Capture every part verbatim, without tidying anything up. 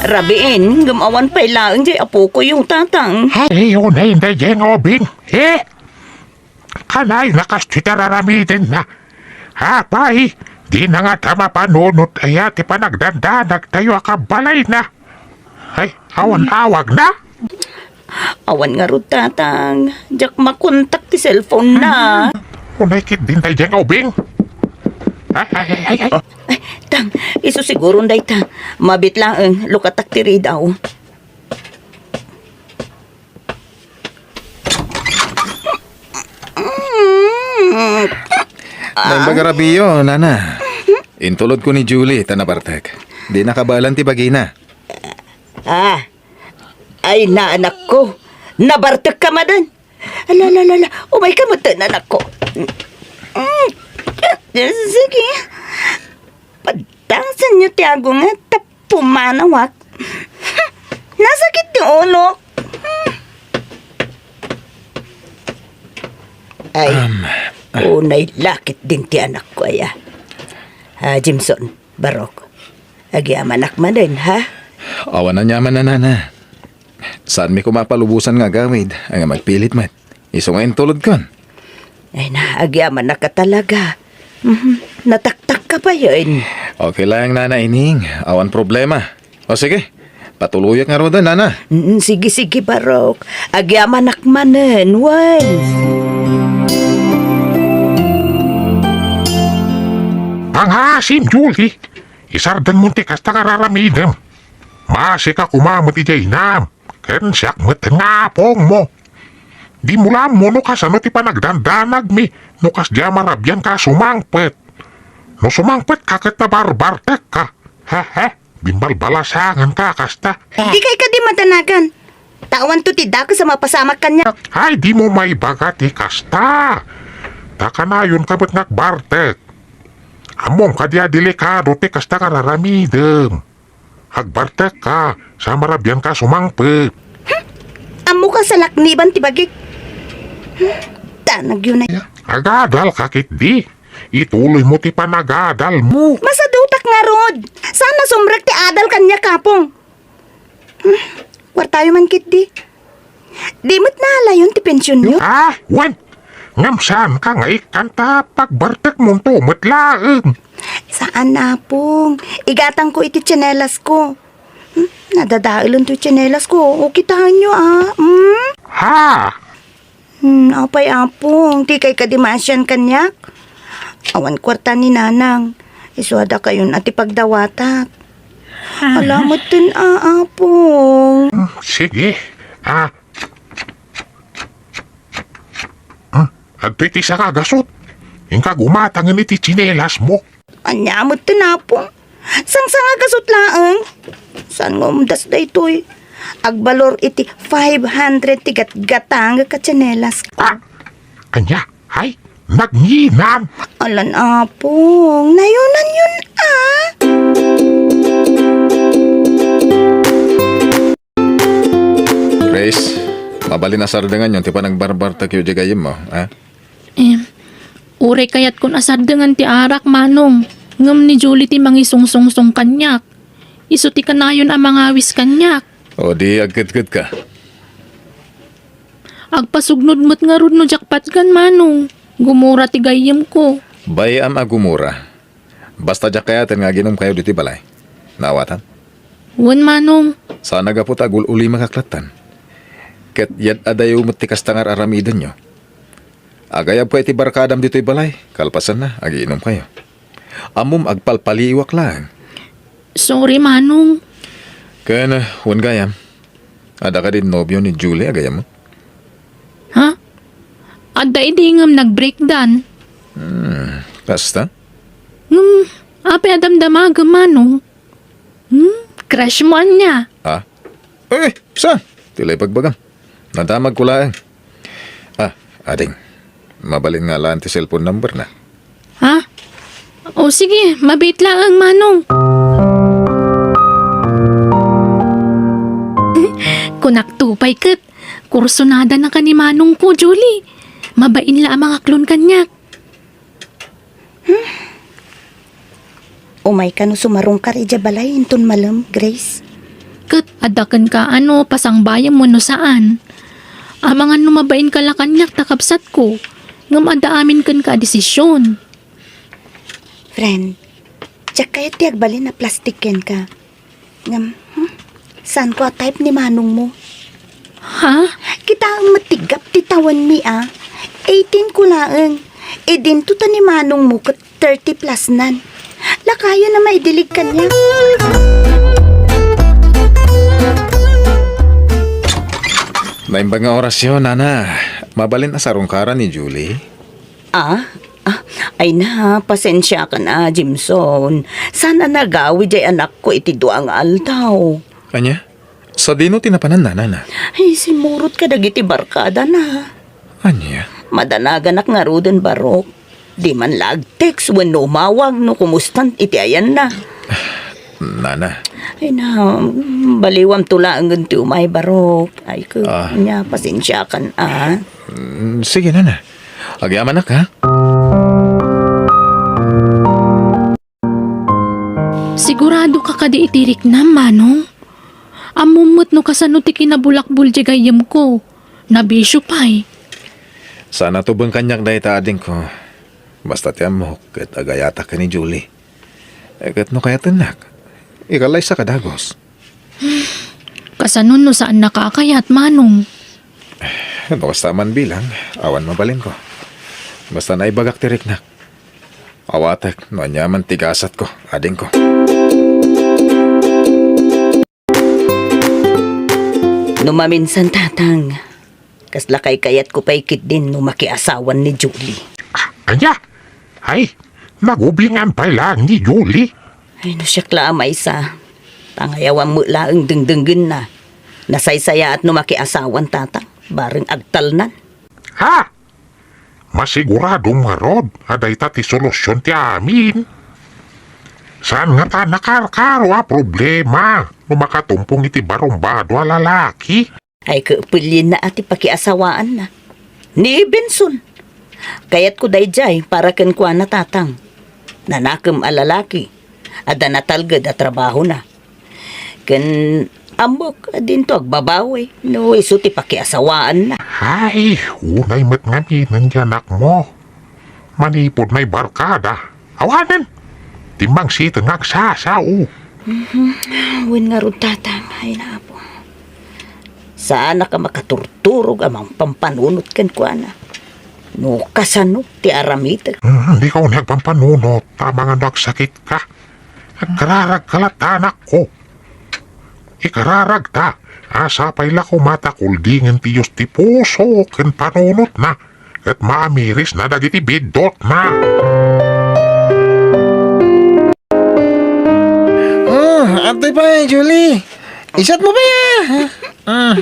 Rabiin, ngem awan pay laeng jay apokoyo, Tatang. Ay, unay na jay nga ubing. Eh? Kanay na kastoy ti raramidenna. Apay, dina ngata mapanunot aya ti panagdandanagtayo a kabalayna. Ay, awan awagna? Awan ngarud, Tatang. Diak makontak ti cellphone na. Unay ketdin daydiay nga ubing. Ay, ay, ay, ay, ay. Ay, Tang, isu siguron dayta. Mabiit laeng, lukatak ti ridaw. Naimbag a rabiyo, nana. Intulodko ni Julie ta nabartek. Di nakabaelan ti bagina. Ah, ay, naanakko. Nabartekka manen. Ala, ala, ala, ala. Umayka metten, anakko. Mm. Sige. Padasenyo ti agongek ta pumanawak. Nasakit ti ulok. Ay, Um, unay la ketdin ti anakko aya. Ah, Jimson, Barok, agyamanak manen, ha? Awan aniaman, nana. Saanmi koma a palubosan nga agawid, nga agpilit met. Isu nga intulodkon. Ay na, agyamanak a talaga. Mhm, nataktakka payen. Okay lang, Nana Ining. Awan problema. O sige, patuloyak ngaruden, Nana. Mm, sige, sige, Barok. Agyamanak manen, wen. Pangaasim, Julie. Isardenmo ti kasta nga raramidem. Maasika koma met idiay inam. Ken siak met nga apongmo. Dimo la ammo no kasano ti panagdandanagmi no kasdiay a marabianka a sumangpet. No sumangpetka ket nabarbartekka. Hehe, bimbalbalasangenka a kasta. Dikay kadi madanagan. Ta awanto ti dakes a mapasamak kaniak. Ay, dimo maibaga ti kasta. Ta kanayonka met nga agbartek. Ammom kadi a delikado ti kasta nga raramidem. Agbartekka, sa marabianka a sumangpet. Hmm? Ammoka a salakniban ti bagik. Hmm? Danagyo na. Agadalka ketdi. Ituloymo ti panagadalmo. Masadutak ngarud. Saan a sumrek ti adal kaniak, Apong. Hmm? Kuartayo man ketdi. Di met naalayon ti pensionyo? Ah, wen. Ngem saanka nga ikkan ta pagbartekmonto met laeng. Saan, Apong. Igatangko iti tsinelasko. Hmm, nadadaelen toy tsinelasko. O, kitaenyo, a. Hmm? Ha? Hmm, apay, Apong. Dikay kadi maasian kaniak? Awan kuarta ni Nanang. Isu a dakayon a ti pagdawatak. Ala metten, a, Apong. Hmm, sige. Ah, Hmm? Adtoy ti sanga a gasut. Inka gumatangen iti tsinelasmo. Ania met ti napong? Sangsanga a gasut laeng. Saan nga umdas daytoy? Agbalor iti five hundred ti gatgatangek a tsinelas. Ah! Ania? Hay, nagnginam! Alan, Apong, nayonanyon, a. Grace, mabalin a sardenganyon ti panagbarbartekyo diay gayyemmo, a? Em, uray kayatkon a sardengan ti arak, Manong, ngem ni Julie ti mangisungsongsong kaniak. Isu ti kanayon a mangawis kaniak. O di agkedkedka. Agpasugnod met ngarud no diak patgan, Manong. Gumura ti gayyemko. Bay-am a gumura. Basta diak kayaten nga aginumkayo ditoy balay. Naawatan? Wen, Manong. Saan a gapu ta agul-ulimakak lattan. Ket yad-adayo met ti kasta nga ar-aramidenyo. Agayabka iti barkadam ditoy balay, kalpasanna, agiinumkayo. Ammom, agpalpaliiwak laeng. Sorry, Manong. Ken, wen gayam, adda kadi nobio ni Julie a gayyemmo? Ha? Adda idi ngem nag-breakdan. Hmm, kasta? Ngem, apay a damdamagem, Manong? Hmm? Crush mo ania? Ha? Eh, saan? Ti la ibagbagam. Nadamagko laeng. Ah, ading. Mabalin nga alaen ti cellphone number na. Ha? O sige, mabiit laeng, Manong. Kunakto pay ket, kursunada na ka ni Manongko, Julie. Mabain la a mangaklon kaniak. Hmm? Umayka no sumarungkar idiay balay inton malem, Grace. Ket adda kenka a no pasangbayem wenno saan. Amangan no mabainka la kaniak ta kabsatko, ngem adda amin kenka a desisyon. Friend, diak kayat ti agbalin a plastik kenka. Ngem, hmm? Saanko a type ni manongmo. Ha? Kitaem met ti gap ti tawenmi a. Eighteen ko laeng. Idinto ta ni manongmo ket thirty plus nan. Lakayon a maidilig kaniak. Naimbag nga orasyo, nana. Mabalin a sarungkaran ni Julie? Ah? Ah, ay na, pasensiakan a, Jimson. Saan a nagawid diay anakko iti dua nga aldaw. Ania? Sadino ti napanan nanana? Ay, simmurot kadagiti barkadana. Ania? Madanaganak ngaruden, Barok. Di man la agtext wenno umawag no kumustan iti ayanna. Nana. Ay na, baliwamto laengen ti umay, Barok. Ay, ko, Ah. nia, pasensiakan a. Mm, sige, nana. Agyamanak, ha? Siguradoka kadi iti riknam, manong? Ammom met no kasano ti kinabulakbol diay gayyemko. Nabisio pay. Saan a tubeng kaniak dayta, adingko. Basta ti ammok ket agayatak ken ni Julie. Eh, ket no kayatennak, ikalaysa ka dagus. Kasano no saannaka a kayat, manong? No kasta man bilang, awan mabalinko. Basta naibagak ti riknak. Awatek no aniaman ti gasatko, adingko. No maminsan, tatang, kasla kaykayatko pay ketdin no makiasawan ni Julie. Ania? Ay, nagubingan pay laeng ni Julie? Ay, no siak la a maysa, ta ngayawan met laeng dengdenggenna. Nasaysayaat no makiasawan, tatang, bareng agtalnan. Ha? Masiguradom ngarud a dayta ti solusion ti amin. Saan ngata nakarkaro a problema no makatumpong iti barumbado a lalaki? Ay, kapelenna a ti pakiasawaanna. Ni Benson. Kayatko daydiay para kenkuana, tatang. Nanakem a lalaki. Adda natalged a trabahona. Ken ammok a dinto agbabawi no isu ti pakiasawaanna. Ay, unay met ngamin ti anakmo. Manipud may barkada. Awanen. Timmangsiten nga agsasao. Mhm. Wen ngarud, tatang. Ay, na, Apo. Saanak a makaturturog a mangpampanunot kenkuana. No kasano ti aramidek? Hmm, dika unay agpampanunot, ta amangan no agsakitka. Agkararagka latta, anakko. Ikararagta, a sapay la koma ta kuldingen ti Dios ti puso ken panunotna, ket maamirisna dagiti biddutna. Oh, adtoy pay, Julie. Isat mo pay, ah. Ah.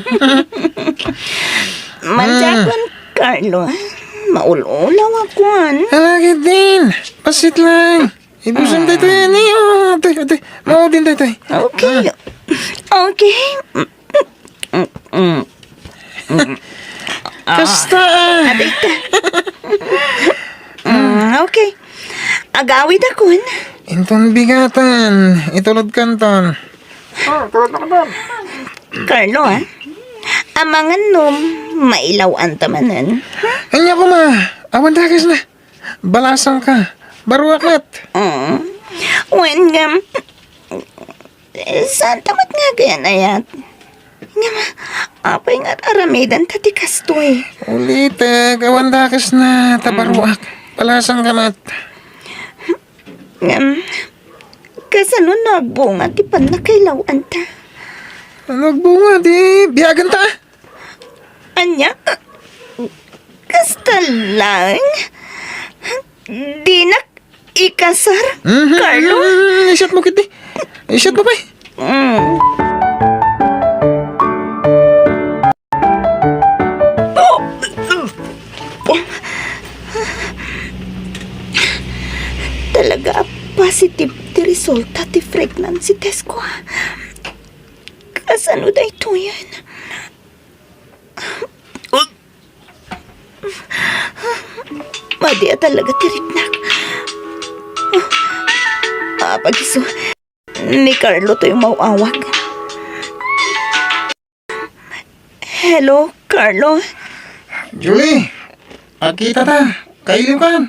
Manjakon, Carlo. Maul-ulaw ako, ano? Ala, ketdin. Pasit lang. Ibusan tayo, tayo, ani? Oh, tayo, tayo. Maudin tayo, tayo. Okay. Ah. Okay. Mm, mm, mm. Ah. Kasta, ah. Aray ka. Mm, okay. Agawid akon. Inton bigatan, itulod kanton. Ah, tulod na kanton. Carlo, ah. Amangan no mailaw-anta manen. Anya koma, awan dakes na. Balasang ka. Baruak met. Mm. Wen ngem, saan ta met nga agayan-ayat? Ngem, apay nga aramiden ta ti kastoy? Ulitek, awan dakes na, ta baruak. Balasang ka met. Ngem, kasano no agbunga ti pannakailaw-anta? Ano agbunga? Di, biagen ta. Ania? Kasta laeng? Dinak ikasar, mhm, Carlo? Mhm, isyat mo, Kitty. Isyat mo, pay. Mm. Talaga a positive ti resulta ti pregnancy test ko, ah. Kasano daytoyen? Madi a talaga ti riknak. Ah, pagiso. Ni Carlo toy umaw-awag. Hello, Carlo. Julie, agkita ta. Kailimkan.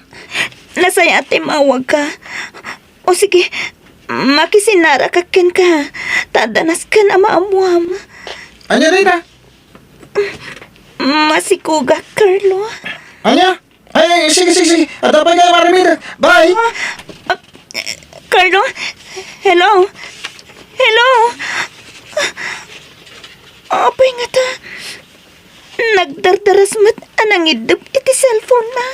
Nasayaat ti mawagka. O sige, makisinnarak kenka. Ta adda nasken a maammuam. Ania dayta? Masikugak, Carlo. Ania? Ay, ay, sige, sige, sige. Adda pay nga aramid. Bye. Ah, ah, Carlo? Hello? Hello? Apay ngata? Nagdardaras met a nangiddep iti cellphone-na.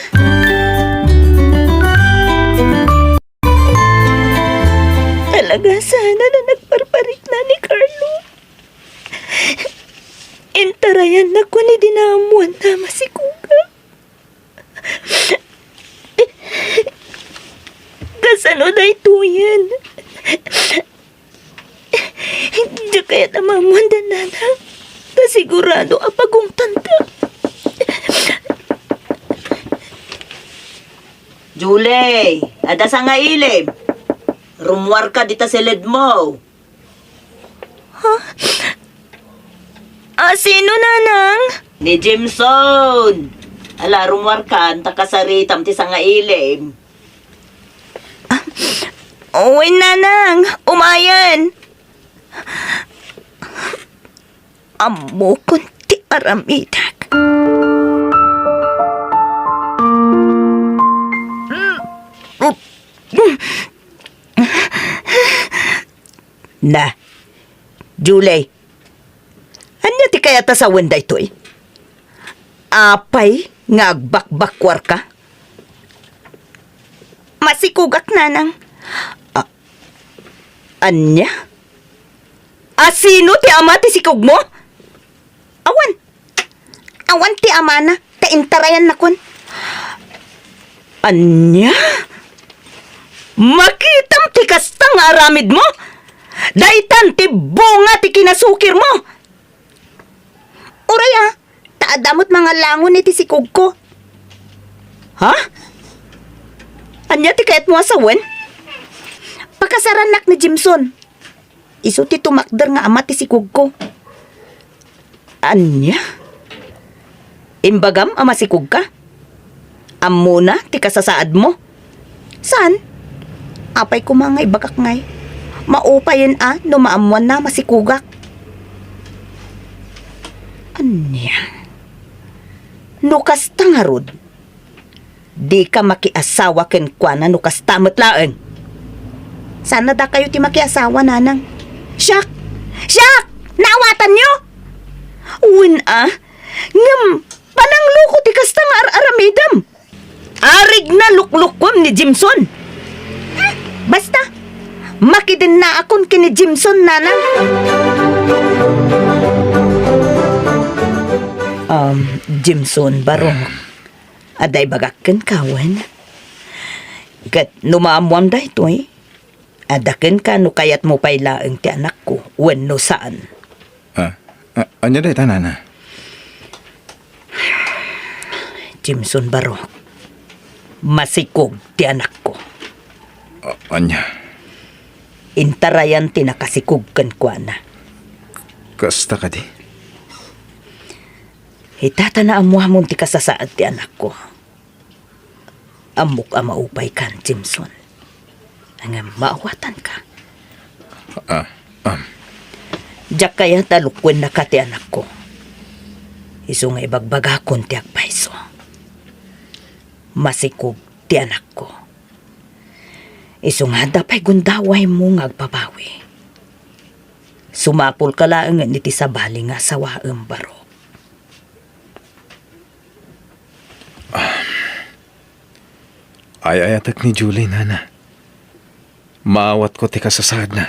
Talaga sana a nagparparikna ni Carlo. Intarayanna koni di naammuanna a masikugak. Kasano daytoyen? Diak kayat a maammuanda, nanang. Ta sigurado a pagungtanta. Julie, adda sangailim. Rummuarka dita siledmo. Ha? A, sino, nanang? Ni Jimson. Ala, rummuarkan ta kasaritam ti sangailim. Ah, wen, nanang. Umayen. Ammokon ti aramidak. Na, Julie, ania ti kayat a sawen daytoy? Apay nga agbakbakkuarka? Masikugak, nanang. A-, ania? A, sino ti ama ti sikugmo? Awan. Awan ti amana, ta intarayannakon. Ania? Makitam ti kasta nga aramidmo? Daytan ti bunga ti kinasukirmo. Uray a, ta adda met mangalangon iti sikugko. Ha? Ania ti kayatmo a sawen? Pakasarannak ni Jimson. Isu ti tumakder nga ama ti sikugko. Ania? Imbagam a masikugka? Ammona ti kasasaadmo? Saan? Apay koma nga ibagak ngay, maupayen a no maammoanna a masikugak. Ania? No kasta ngarud, dika makiasawa kenkuana no kasta met laeng. Saan a dakayo ti makiasawa, nanang. Siak! Siak! Naawatanyo? Wen a, ngem panangloko ti kasta nga ar-aramidem. Arigna luklukuem ni Jimson. Hmm, basta, makidennaakon ken ni Jimson, nanang. Um, Jimson, barok. Adda ibagak kenka wen? Ket no maammoam daytoy, adda kenka no kayatmo pay laeng ti anakko wenno saan. Ah, a-, ania dayta, nana? Jimson, barok, masikog ti anakko. A-, ania? Intarayan ti nakasikog kenkuana. Kasta kadi? Ita ta naammoamon ti kasasaad ti anakko. Ammok a maupaykan, Jimson. Ngem maawatanka. Ah, um. Diak kayat a lukuennaka ti anakko. Isu nga ibagbagakon ti agpayso. Masikog ti anakko. Isu nga adda pay gundawaymo nga agbabawi. Sumapulka laengen iti sabali nga asawaem, barok. Ay-ayatek ni Julie, nana. Maawatko ti kasasaadna.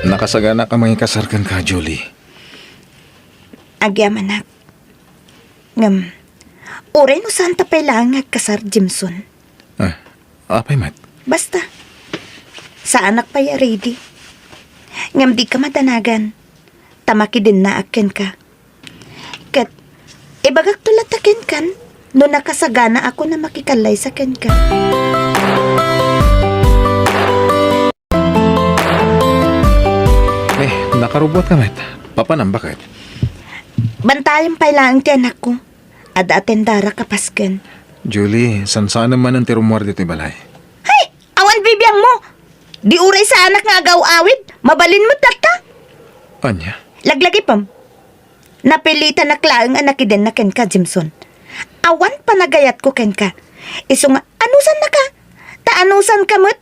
Nakasaganak a mangikasar kenka, Julie. Agyamanak. Ngem, uray no saanta pay laeng nga agkasar, Jimson. Ah, apay met? Basta, saanak pay a ready. Ngem dika madanagan, ta makidennaak kenka. Ket, ibagakto latta kenkan, no nakasaganaakon a makikallaysa kenka. Eh, Nakarubuatka met. Papanam, baket? Bantayan pay laeng ti anakko. Adda atendara kapasken. Julie, sansaanem manen ti rummuar ditoy balay. Hay! Awan bibiangmo! Di uray saanak nga agaw-awid, mabalin met latta. Ania? Laglagipem. Napilitanak laeng a nakidenna kenka, Jimson. Awan panagayatko kenka. Isu nga, anusannaka? Ta anusanka met?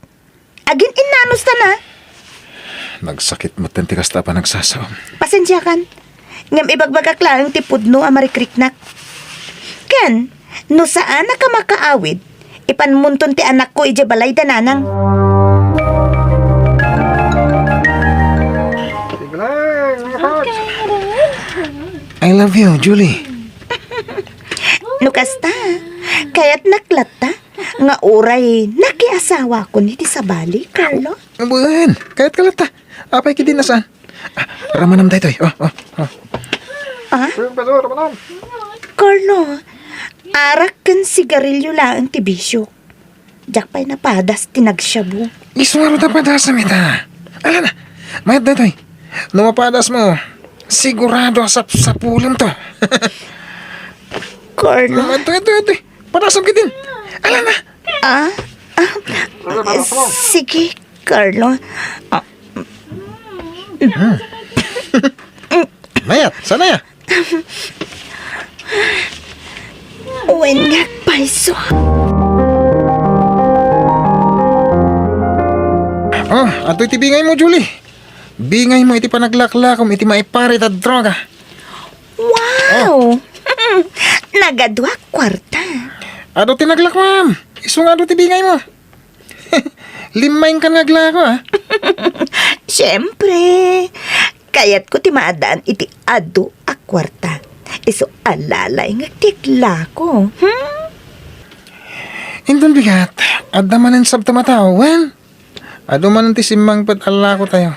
Agin-innanustana. Nagsakit metten ti kasta a panagsasaom. Pasensiakan. Ngem ibagbagak laeng ti pudno a marikriknak. Ken, no saanak a makaawid, ipanmonton ti anakko idiay balay da nanang. I love you, Julie. No kasta, kayatnak latta nga uray nakiasawakon iti sabali, Carlo? Wen, kayatka latta. Apay ketdin a saan? Ah, ramanam daytoy. Oh, oh, oh. Ah? Carlo, arak ken sigarilyo laeng ti bisio. Diak pay napadas ti nagshabu. Isu ngarud a padasem ita. Ala na, mayat daytoy. No mapadasmo, sigurado a sapsapulem to. Carlo. Ito, ito, ito. Padasem ketdin. Ala na. Ah? Ah, sige, Carlo. Ah. Mayat, saan aya? Wen nga payso. Ah, adtoy ti bingaymo, Julie. Bingaymo iti panaglaklakom iti maiparit a droga. Wow! Nagaduak kuarta. Adu ti naglakom. Isu nga adu ti bingaymo. Limmaingkan nga aglako, ah. Siyempre, kayatko ti maadaan iti adu a kuarta. Isu a lalayngek ti aglako. Hmm? Inton bigat, adda manen sabtem a tao, wen? Adu manen ti simmangpet a lakotayo.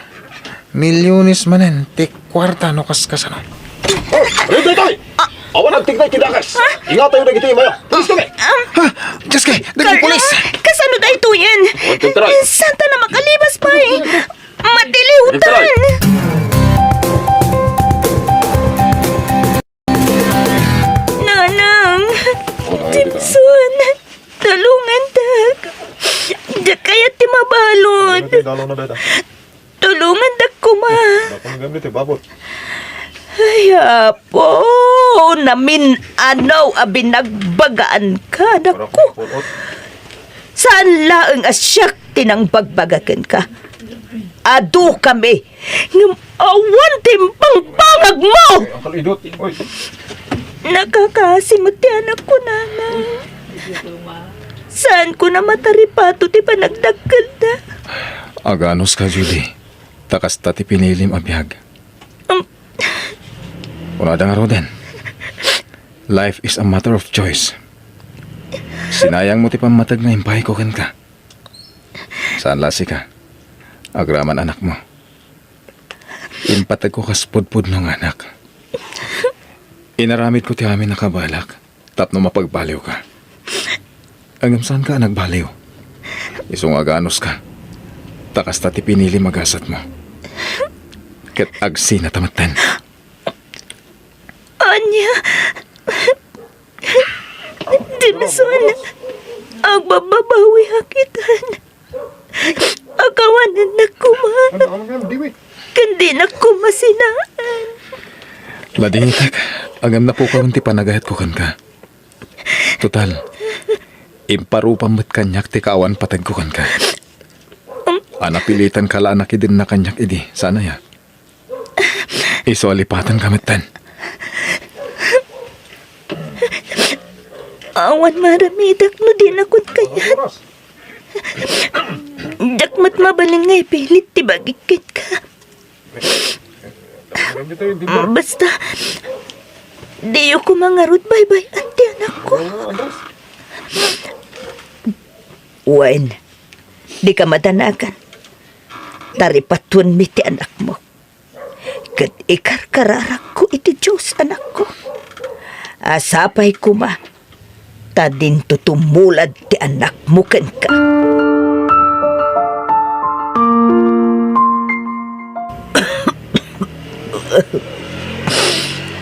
Milyones manen ti kuarta no kaskasano. Oh, Rey Daytoy! Awan agtignay ti dakes. Ingatayo dagiti imayo. Pulis kami. Ha? Diyos kay, dagiti pulis. Kasano daytoyen? One, two, three. Santa na makalibas pay. Matiliwtan. Nanang, Jimson, tulungandak. Diak kayat ti mabalud. Tulungandak koma. Ay, Apo, namin-anaw a binagbagaanka, anakko. Saan laeng a siak ti nangbagbaga kenka. Adu kami, ngem awan ti imbangbanagmo! Nakakaasi met ti anakko, Nanang. Saanko a mataripato ti panagdakkelda. Aganuska, Julie. Ta kasta ti pinilim a biag. Um. Kunada ngaruden, "Life is a matter of choice." Sinayangmo ti pammateg nga impayko kenka. Saan la sika. Agraman anakmo. Impategko kas pudpudno nga anak. Inaramidko ti amin a kabalak tapno mapagbaliwka. Ngem saanka a nagbaliw. Isu nga aganuska. Ta kasta ti pinilim a gasatmo. Ket agsinata metten. Ania? Jimson, agbabbabawiak itan. Akawanennak koma. Ken dinak koma sinaan. Ladingitek, ngem napukawen ti panagayatko kenka. Total, imparupam met kaniak ti kaawan pategko kenka. A napilitanka la a nakidenna kaniak idi, saan aya? Isu a lipatanka metten. Awan maaramidak no dinakon kayat. Diak met mabalin nga ipilit ti bagik kenka. Basta, diyo koma ngarud baybay-an ti anakko. Wen, dika madanagan. Taripatuenmi ti anakmo. Ket ikarkararakko iti Dios, anakko, a sapay koma ta dinto tumulad ti anakmo kenka.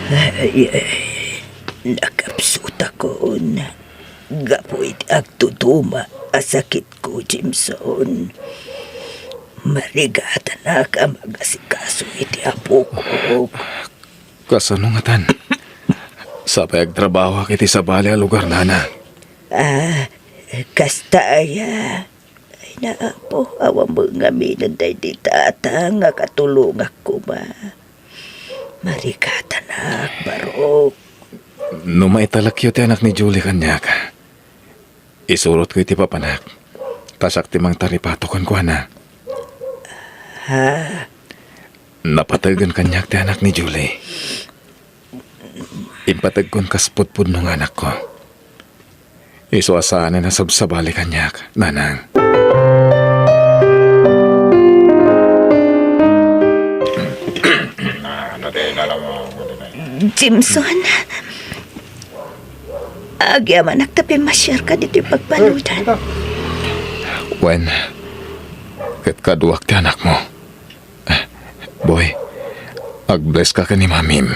Ay, ay, nakapsutakon. Gapu iti agduduma a sakitko, Jameson, marigatanak a magasikaso iti apok. Kasano ngatan? Sapay agtrabahoak iti sabali a lugar, nana. Ah, kasta aya. Ay, Apo, awan met ngamin daydi tata nga katulongak koma. Marigatanak, Barok. No maitalekyo ti anak ni Julie kaniak, isurotko iti papanak, ta siak ti mangtaripato kenkuana. Ha? Napategen kaniak ti anak ni Julie. Impategkon kas pudpudno nga anakko. Isu a saanen a sabsabali kaniak, nanang. Jameson, agyamanak ta pimmasiarka ditoy pagbanudan. Wen, ket kaduak ti anakmo. Boy, ag-bless ka ken ni Mamim.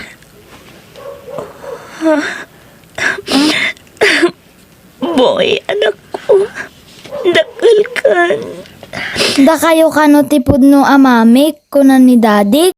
Boy, anakko, dakkelkan. Dakayo kano ti pudno a mamik, kuna ni Daddy.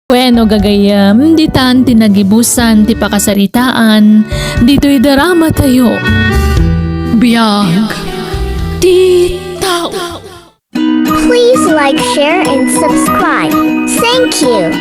Bueno, gagayyem, ditan ti nagibusan ti pakasaritaan ditoy drama tayo. Biag ti tao. Please like, share, and subscribe. Thank you.